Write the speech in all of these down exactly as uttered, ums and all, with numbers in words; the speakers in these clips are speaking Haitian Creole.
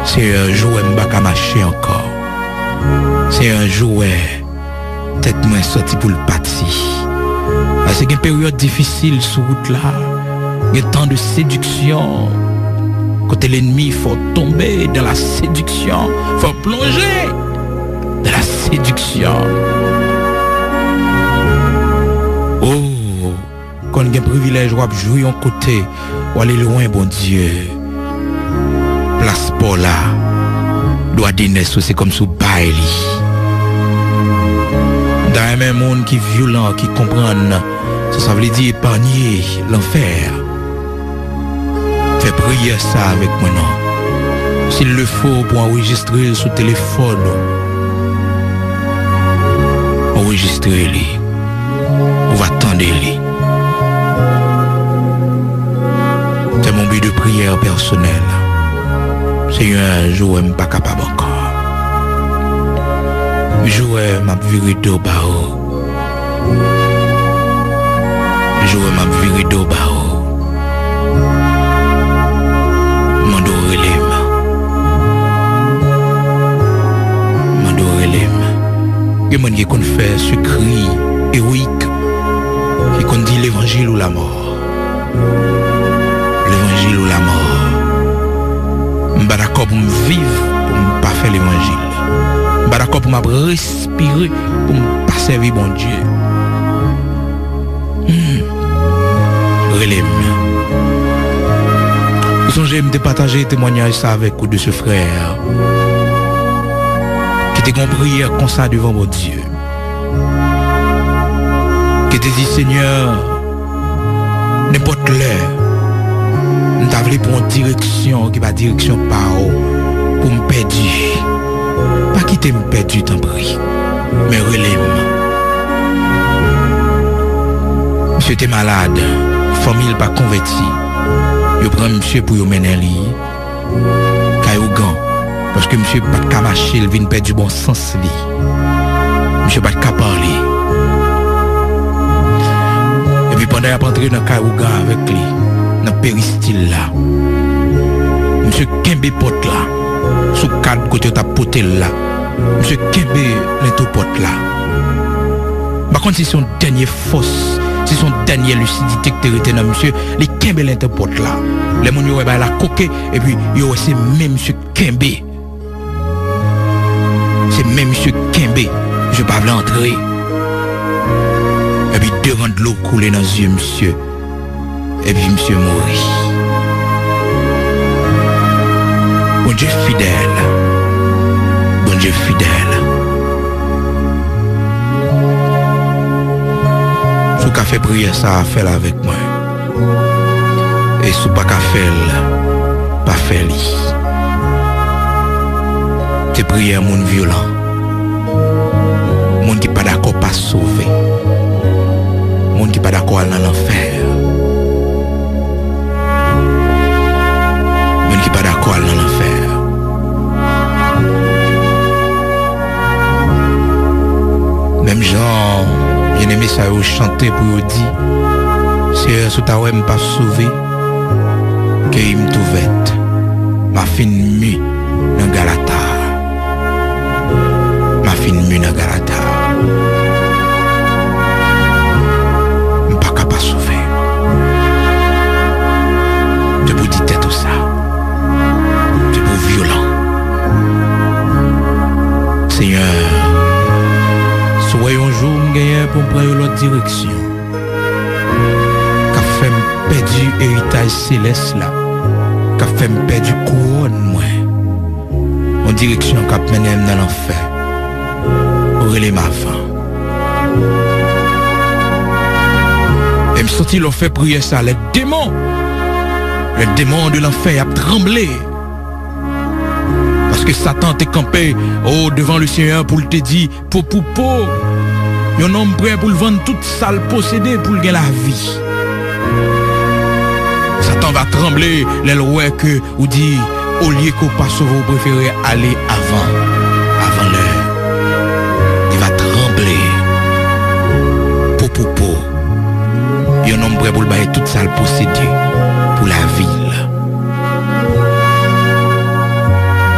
Senyè, jou wè m pa ka mache ankò. Senyè, jou wè tèt mwen santi pou l pati. Paske gen peryòd difisil sou wout la. Gen tan de séduction. Kote lènmi fè w tonbe dans la séduction. Fè w plonje dans la séduction. Oh, konn gen privilèj w ap jwi yon kote, w ale lwen Bondye. Plas pa w la, dwa de nès ou se kòmsi w bay li. M ta renmen moun ki vyolan, ki konprann sa sa vle di epanye lanfè. Fè priyè sa avèk mwen non. S'il le faut pou anrejistre l sou telefòn ou, anrejistre li. Ou va tande li. Fè m yon bi de priyè pèsonèl. Senyè, jou wè m pa kapab ankò. Jou wè m ap vire do ba ou. Jou wè m ap vire do ba ou. Mande w rele m. Mande w rele m. Gen moun ki konn fè sekre ewoyik, ki konn di levanjil ou lamò. Levanjil ou lamò. M pa dakò pou m viv pou m pa fè levanjil. M pa dakò pou m ap respire pou m pa sèvi Bondye. Hmm. Rele m. Ou sonje m te pataje temwanyaj sa avèk ou de se frè ki te gen yon priyè konsa devan Bondye. Ki te di, Senyè, nenpòt lè, m ta vle pran yon direksyon ki pa direksyon pa w pou m pèdi. Pa kite m pèdi, tanpri. Men rele m. Misye te malad, fanmi l pa konvèti. Yo pran misye pou yo mennen li kay ougan, paske misye pa t ka mache, l vin pèdi bon sans li. Misye pa t ka pale. Epi pandan y ap antre nan kay ougan avèk li, nan peristil la, misye kenbe pòt la, sou kad kote yo t ap pote l la, misye kenbe lento pòt la. M pa konn si se yon dènye fòs, si se yon dènye lisidite ki te rete nan misye, li kenbe lento pòt la. Lè moun yo wè bagay la koke, epi yo wè se men misye kenbe. Se men misye kenbe. Misye pa vle antre. Epi de ran dlo koule nan zye misye. Epi misye mouri. Bondye fidèl. Bondye fidèl. Si w ka fè priyè sa a, fè l avèk mwen. E si w pa ka fè l, pa fè li. Se priyè moun vyolan. Moun ki pa dakò pa sove. Moun ki pa dakò al nan lanfè. Moun ki pa dakò al nan lanfè. Menm jan byeneme sa yo chante pou yo di, Seyè, si w ta wè m p ap sove, keyi m tou vèt, m a fin mi nan Galata. M a fin mi nan Galata. M pa ka pa sove. Se pou di tèt ou sa. Se pou vyolan. Senyè, si w wè yon jou m genyen pou m pran yon lòt direksyon, k ap fè m pèdi eritaj selès la, k ap fè m pèdi kouwòn mwen, yon direksyon k ap mennen m nan lanfè, rele m avan. E m santi lè w fè priyè sa, les démons, les démons de l'enfer ap tranble. Paske Satan te kanpe, o, devan le Senyè pou l te di, po pou po. Yon nonm prè pou l vann tout sa l posede pou l gen lavi. Satan va tranble lè l wè ke ou di, olye ke w pa sove, ou prefere ale avan, avan lè. Li va tranble. Po pou po. Yon nonm prè pou l bay tout sa l posede pou lavi l.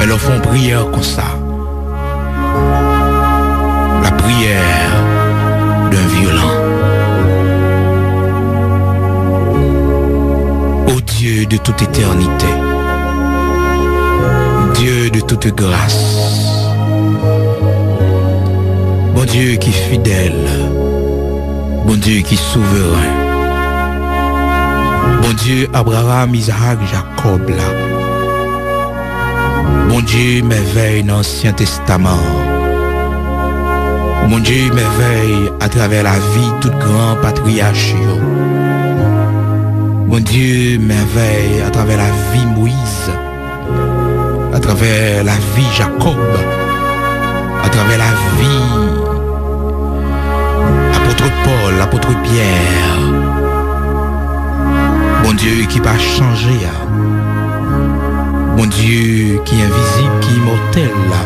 Men lè w fè yon priyè konsa, la prière d'un violent. Ô Dieu de toute éternité, Dieu de toute grâce, Bondye ki fidèl, Bondye ki souveren, Bondye Abraram, Izak, Jakòb la, Bondye mèvèy nan Ansyen Testaman an, Bondye mèvèy atravè lavi tout gran patriyach yo, Bondye mèvèy atravè lavi Moyiz, atravè lavi Jakòb, atravè lavi apot Pòl, apot Pyè. Bondye ki pa chanje a, Bondye ki envizib, ki imòtèl la,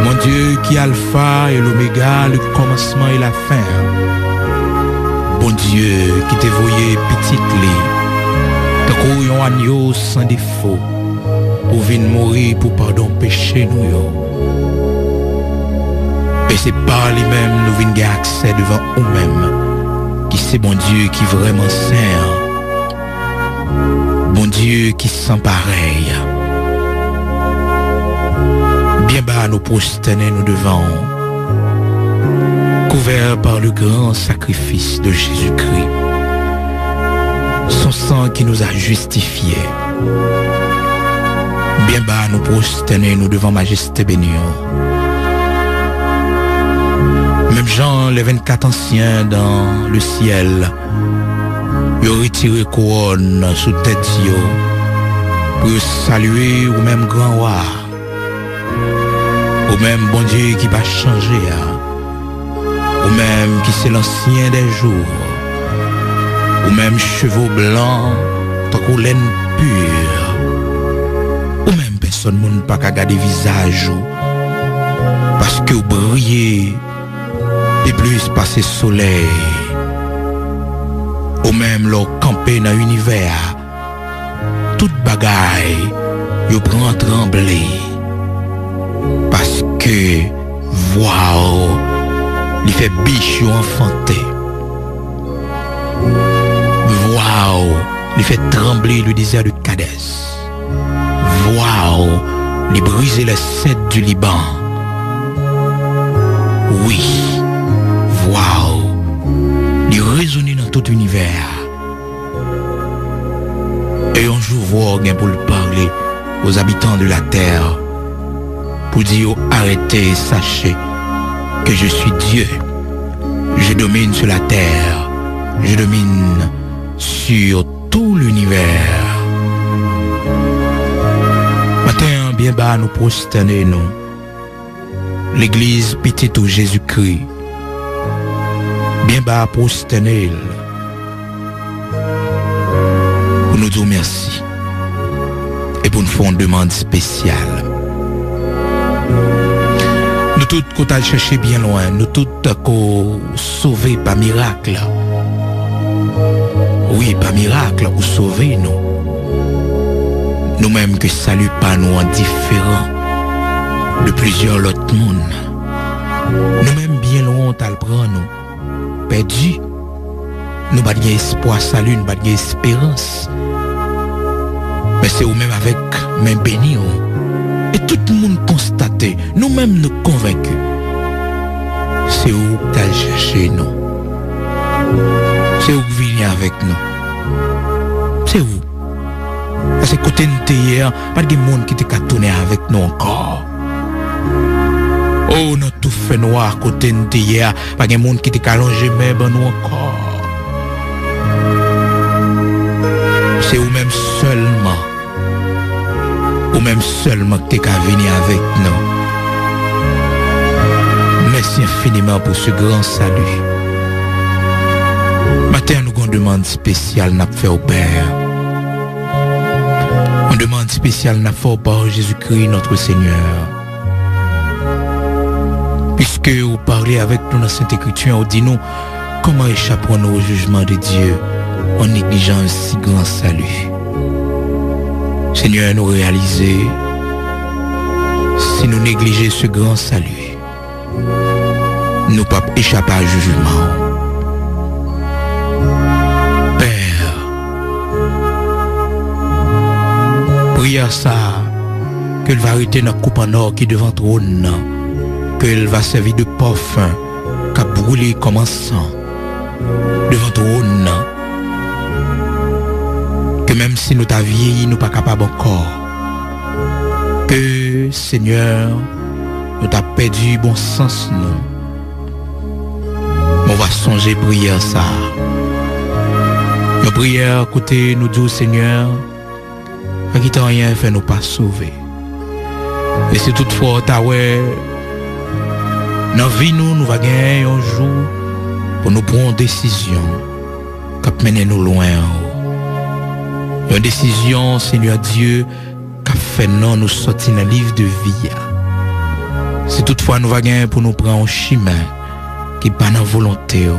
Bondye ki Alfa e Lomega, le kòmansman e lafen an, Bondye ki te voye Pitit li tankou yon anyo san defo pou vin mouri pou padon peche nou yo. E se pa li menm nou vin gen aksè devan ou menm, ki se Bondye ki vrèman sen an, Bondye ki san parèy. Byen ba nou pwostène nou devan ou, couvert par le grand sacrifice de Jésus-Christ, son sang qui nous a justifiés. Byen ba nou pwostène nou devan majeste beni an. Menm jan les vingt-quatre anciens dans le ciel, yo retire kouwòn sou tèt yo pou yo salye ou menm gran wa, ou menm Bondye ki pa chanje a, ou menm ki se l'ancien des jours, ou menm cheve w blan tankou lèn pi, ou menm pèsòn moun pa ka gade vizaj ou, paske w briye pi plis pase solèy. Ou menm lè w kanpe nan inivè a, tout bagay yo pran tranble, paske vwa w li fè bich yo anfante. Vwa w li fè tranble le désert de Kadès. Vwa w li brize les cèdres du Liban. Wi, vwa w li rezone nan tout inivè a. E yon jou vwa w gen pou l pale aux habitants de la terre, pou di yo arete, sachez que je suis Dieu. Je domine sur la terre. Je domine sur tout l'univers. Maten an, byen ba nou pwostène nou. Legliz Pitit ou Jezikri, byen ba pwostène l pou nou di w mèsi e pou n fè yon demann espesyal. Nou tout ko t al chèche byen lwen, nou tout ko sove pa mirak. Wi, pa mirak ou sove nou. Nou menm ke sali pa nou an diferan de plizyè lòt moun. Nou menm byen lwen w t al pran nou. Pèdi. Nou pa t gen espwa sali, nou pa t gen esperans. Men se ou menm avèk men beni w. E tout moun konstate, nou menm nou konvenki. Se ou k t al chèche nou. Se ou k vini avèk nou. Se ou. Paske kote n te ye a, pa t gen moun ki te ka tounen avèk nou ankò. O, nan tou fènwa kote n te ye a, pa gen moun ki te ka lonje men ban nou ankò. Se ou menm sèlman. Ou menm sèlman ki te ka vini avèk nou. Mèsi enfiniman pou se gran sali. Maten an, nou gon demann espesyal n ap fè w, Pè. Yon demann espesyal n ap fè w pa Jezikri, notre Seigneur. Piske ou pale avèk nou nan Sent Ekriti an, ou di nou, comment échapperons-nous au jugement de Dieu en négligeant un si grand salut? Senyè, nou reyalize Si nou neglije ce grand salut, nou p ap echape a jijman w. Pè, priyè sa a, ke l va rete nan koup an nò ki devan twòn nan, ke l va sèvi de pòfen k ap boule kòm ansan devan twòn nan, ke menm si nou ta vyeyi, nou pa kapab ankò, ke, Senyè, nou ta pèdi bon sans nou. Men w va sonje priyè sa a. Yon priyè kote nou di w, Senyè, pa kite anyen fè nou pa sove. E si toutfwa w ta wè nan vi nou, nou va genyen yon jou pou nou pran yon desizyon k ap mennen nou lwen w. Yon desizyon, Senyè Dye, k ap fè non nou sòti nan liv de vi a. Si toutfwa nou va genyen pou nou pran yon chimen ki pa nan volonte w,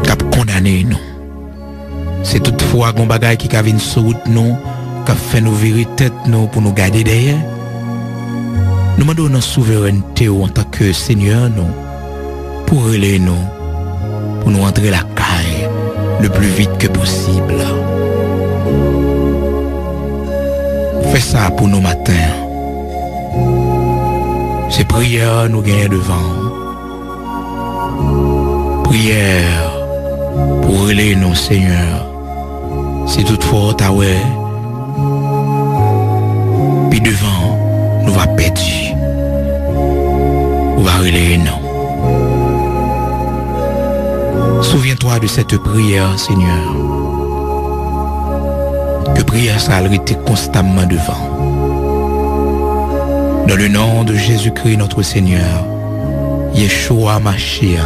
k ap kondane nou. Si toutfwa gon bagay ki ka vin sou wout nou, k ap fè nou vire tèt nou pou nou gade dèyè, nou mande w nan souverènte w antanke Senyè nou, pou w rele nou, pou nou antre lakay le plus vite que possible. Fè sa pou nou maten an. Se priyè nou genyen devan w. Priyè pou w rele nou, Senyè. Si toutfwa w ta wè, pi devan, nou va pèdi, ou va rele non. Souviens-toi de cette prière, Seigneur. Ke priyè sa a rete konstamman devan. Dans le nom de Jésus-Christ, notre Seigneur, Yeshua Mashiach,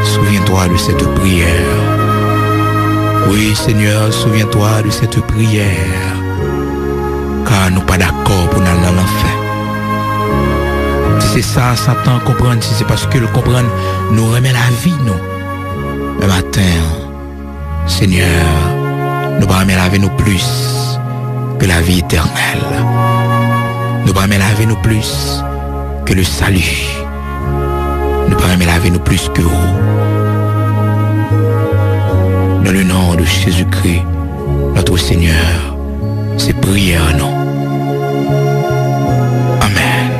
souviens-toi de cette prière. Oui, Seigneur, souviens-toi de cette prière. Ka nou pa dakò pou n al nan lanfè. Si se sa Satan konprann, si se paske l konprann nou renmen lavi nou, men maten an, Senyè, nou pa renmen lavi nou plis ke lavi etènèl. Nou pa renmen lavi nou plis ke le salut. Nou pa renmen lavi nou plis ke ou. Dans le nom de Jésus-Christ, notre Seigneur, se priyè nou. Amèn.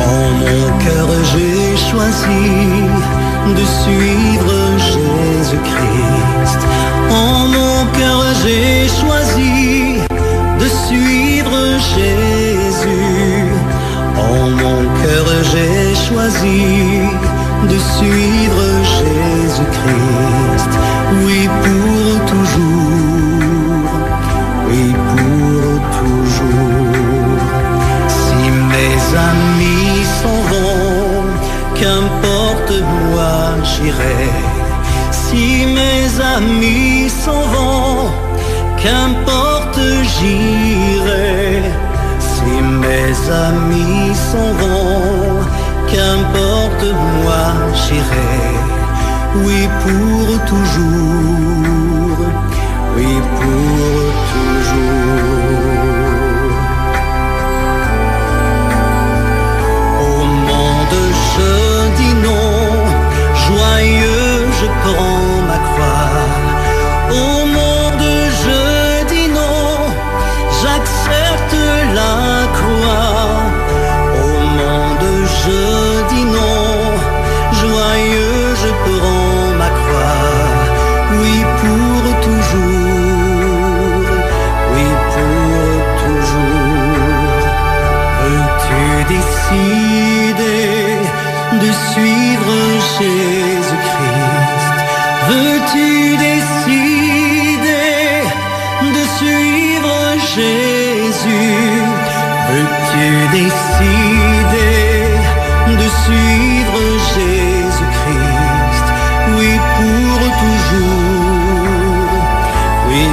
En mon cœur, j'ai choisi de suivre Jésus-Christ. En mon cœur, j'ai choisi de suivre Jésus. En mon cœur, j'ai choisi de suivre Jésus-Christ. Oui, pour toujours. Oui, pour toujours. Si mes amis s'en vont, qu'importe, moi j'irai. Si mes amis s'en vont, qu'importe, j'irai. Si mes amis s'en vont, qu'importe, Moi, j'irai, oui, pour toujours, oui, pour toujours. Au monde, je dis non, joyeux, je prends ma croix. Au monde, je dis non, j'accepte la croix. Au monde, je dis non, joyeux, je prends ma croix. Oui, pour toujours, oui, pour toujours. Veux-tu décider de suivre Jésus-Christ? Veux-tu décider de suivre Jésus? Veux-tu décider de suivre Jésus-Christ? Oui, pour toujours. Oui,